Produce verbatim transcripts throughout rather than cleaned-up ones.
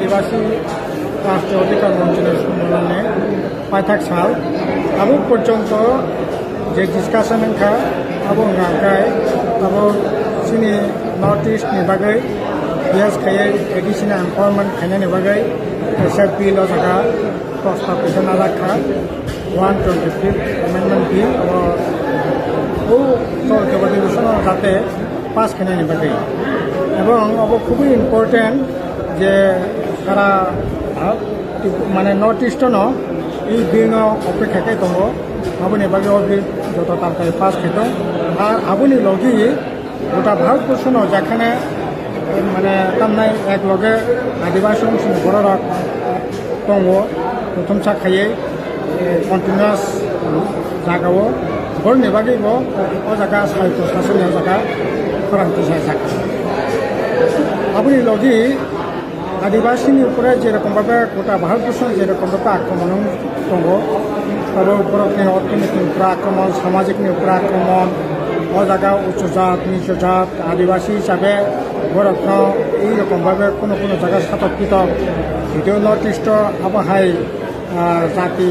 Adibasi Rashtriya Adhikar Monchni Sommelanni paithak sal, abo porjonto je discussion wngkha, abo wngkha khe abo chini North East ni bagwi base khaiwi additional empowerment khainani bagwi kaisa bill o jaga prostab kaisa najak kha, one twenty-fifth Amendment Bill, abo o chol kebo adhibeshon o jate pass khainani bagwi. Ebong abo khubui important je sara, ah, mane North East no ei bill no opekha khe tongo, aboni bagwi o bill joto tal khai pass khai tong. Ar aboni logi gota Bharat borso no jekhane, mane tamnai ek loge Adibasi wngsong borok rok tongo, prothom sak khaiwi, eh, continuous jagao, borokni bagwi bo o jaga sahitya sasoni o jaga khorang tisajak. Aboni logi Adibasi ni upore je rokom bhabe gota Bharat borso ni je rokom bhabe akromon wng tongo, abo borokni orthonoiti ni upore akromon, samajik ni upore akromon, o jaga uchu jat, nichu jat, Adibasi hisabe borokno ei rokom bhabe kunu kunu jaga satok pitok, video North East o abo hai ah, jati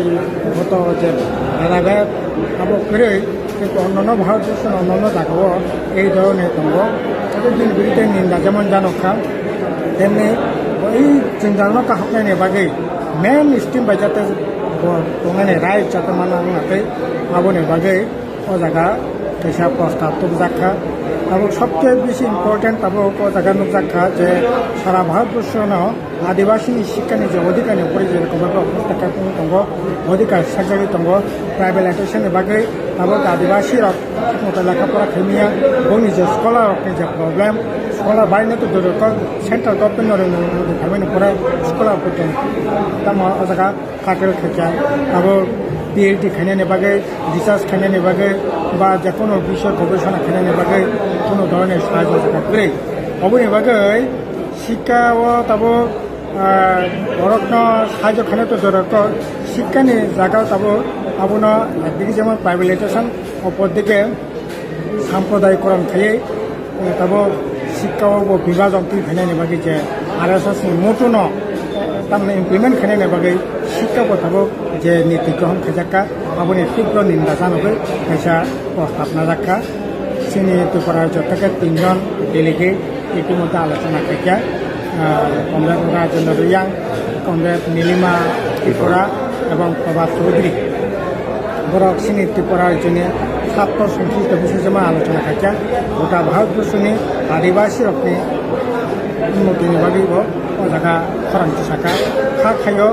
goto je bhedabhed abo kwrwi, kintu onnono Bharat borso onnono jagao ei dhoroner tongo. Abo bini biruddhe ninda jemon janok kha, temni ei jwnjalno kahoknaini bagwi main stream bai jate bo tongnani right jate mana wngna tei aboni bagwi o jaga kaisa prostab tubujak kha. Tabuk sobse bisi important tabuk o jaga nukjak kha je sara Bharat borso no Adibasi ni sikha ni je odhikar ni upore je rokom bhabe opor taka tongo, odhikar sakjagwi tongo, tribalization ni bagwi tabuk Adibasi rok thik moto lekha pora khaimya, boni je scholar rok ni je problem, scholar bai no to doro kok central government no rwngwi khaimani pore scholar bo tong tamo o jaga. Kakel khaikha, abo P H D khainani bagwi, research khainani bagwi, ba jekono bisoi gobesona khainani bagwi kono dhoroner sahajyo jaga kwrwi. Oboni bagwi sikha o tabuk, ah, borokno sahajyo khainai to jorok to sikhani jaga o tabuk abono ekdigi jemon privatization, opor dike samprodayikoron khaiwi, eh, tabuk sikha o bo bibhajon twi phainani bagwi je R S S ni moto no, eh, tamni implement khainani bagwi sikha bo tabuk je niti grohon khaijak kha, aboni tibro ninda janogwi kaisa prostab najak kha. Chini Tripura rajyo theke tinjon delegate itimodhye alochona khaikha, ah, Comrade Rajendra Reang, Comrade Nilima Tripura ebong Prabhat Chaudhary. Borok chini Tripura rajyoni satto songslishto bising jemon alochona khaikha, gota Bharat borshoni adibasi rokni unnotini bagwi bo o jaga khorang tisakha. Kha khaio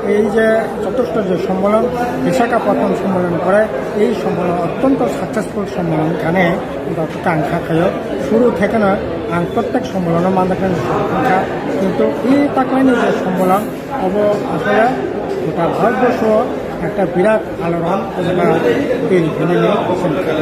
ei je chotushto je sommolon, Visakhapatnam sommolon pore, ei sommolon ottonto successful sommolon wngkha hinwi kang kha khaio. Suru thekeno ang prottek sommolono manjaknani wngkha, kintu ei taklaini je sommolon, obo asole gota Bharatborsho ekta birat aloran o jaga twi rwkhinani wngkha.